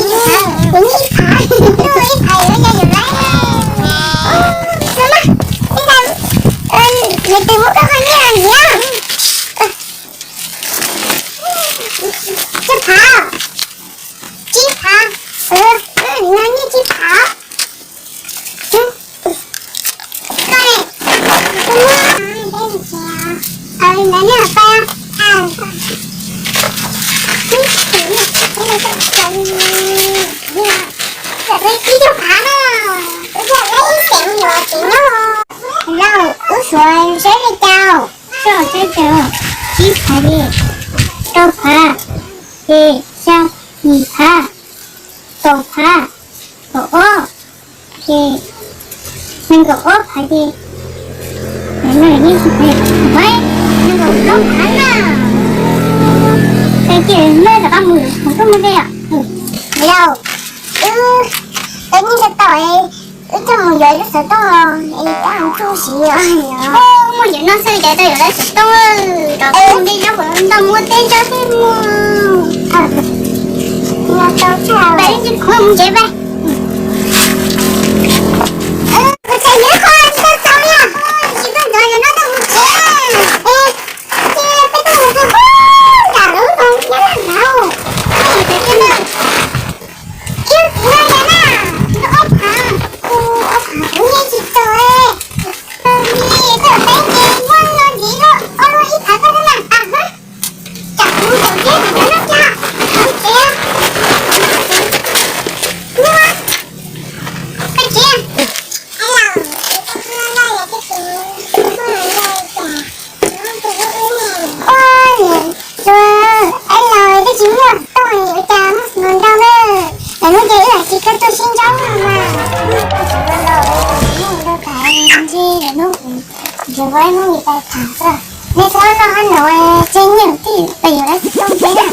Kuv nyiaj ib phav, ib phav yuav yog yus lawm. Nws twb muab koj qhov nyiaj los nyiam. Tsib phav, tsib phav, no nyiaj tsib phav. Lauj, wb suav saib li cas? Saib saib cas? Tsib phav li, rau phav, ces xya, yim phav, kaum phav, kaum ob, ces nees nkaum ob phav ces, nees nkaum plaub phav na. Ces cia li rov qab mus, mus tuaj mus de os. Lauj, wb tau nyiaj tau tau, wb coj mus yuav lub xov tooj es coj mus tsuj siv os. Muaj ntawm no xwb cas tau yuav lub xov tooj, rov qab mus de nyob puas ntau, mus ua teb nrog tej mus. Pais, mus tsev pais. Kuv tseem yuav qhov tsis tau txaus li, tsis tau ntxuav yuav no tau mus tsev. Es, ces peb tuaj mus txog pem nram lub zoov Nyab Laj ntawd. Ib no yog na, ob phav, kuv ob phav kuv nyiaj tsis txaus li. Txog peb ces muab los ntxiv rau ob lub ib phav koj thiab na. Tsam kuv mus tsev, kuv cov noj tag, kuv tsev, kuv tsev. Ua, es los twb tsis muaj tooj, ua cas muaj mus ntau na. Lawv hnub ces ib yam tsis kawg tuaj sib ntsauj no mas. Hnub ntau tas ntshe lawv hnub, ntshe ua ib hnub li tas tham xwb. Nej txhob noj hab no, tseg nyiaj tij pes yuav lawv tsis tooj tsev na.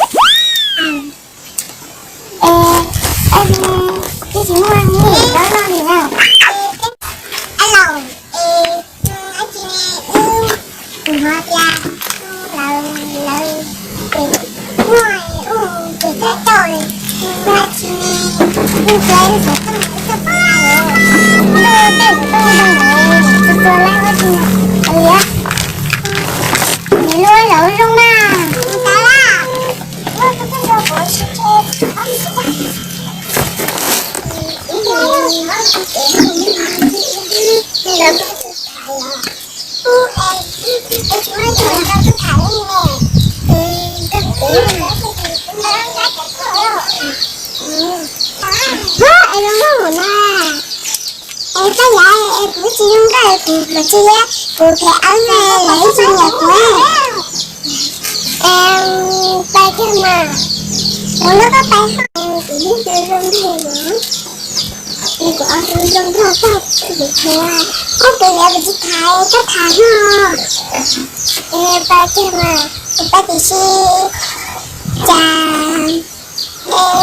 Es, es, twb tsis muaj nyiaj rov noj li na. Alo, es, ab tsi ne, wb, kuv hnov tias lawv, lawv, ces muaj ub ces thab tau li, ab tsi ne, wb txawm tau txog pab lawm, tej txawm tau ntau lawm, txawm txawm lawm ab tsi ne, li, nws lub lawv zoo na, tas lawm. Es koj yav es kuv tsis zoo nkauj, kuv tsis, kuv phem awb ne, lawv ib tsis nyiam kuv. Es pais kiag mas, kuv lub koj pais haj, kuv yeej tsis zoo nkauj na. Es kuv ob tug zoo nkauj koj, kuv phem, koj phem yav kuv tsis tham, koj tham no. Es pais kiag mas, kuv pais tiam sis cas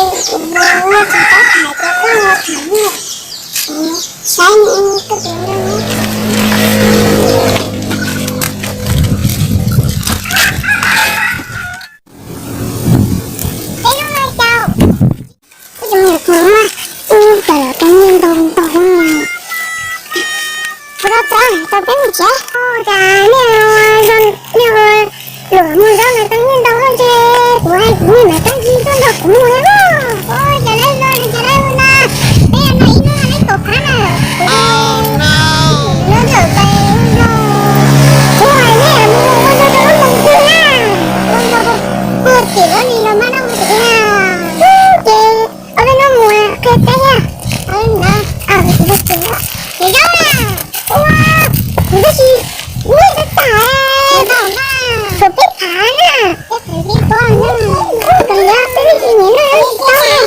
es kuv muaj tsis tau tham ces koj tham no. Saib koj tus no. Peb lub no tau. Ib tsoom niam txiv, wb cov lawv tau nyiaj ntau ntau. Kuv rov txog tau peb mus tsev. Ua cas nej, nej luam mus zaub no tau nyiaj ntau heev ces kuv hais kuv niam mas tab sis tuaj nrog kuv mus thiab lauj. Ua cas lawv zoo li cas lawv ua na, peb no ib hnub no ib kaum phav na. Kuv, lawv txawm pais ua no, kuv hais nej mus ua no rau lub moos twg na. Ua no puag tim ua li los mas no mus tim na. Ces ua no mus qhia teb na. Ua no, ces zaub na. Ua, kuv tab sis nyiaj tau tas, tau na, tshuav peb phav na. Peb phav li ko na. Kuv yog peb tsis nyiam no tsis tau na.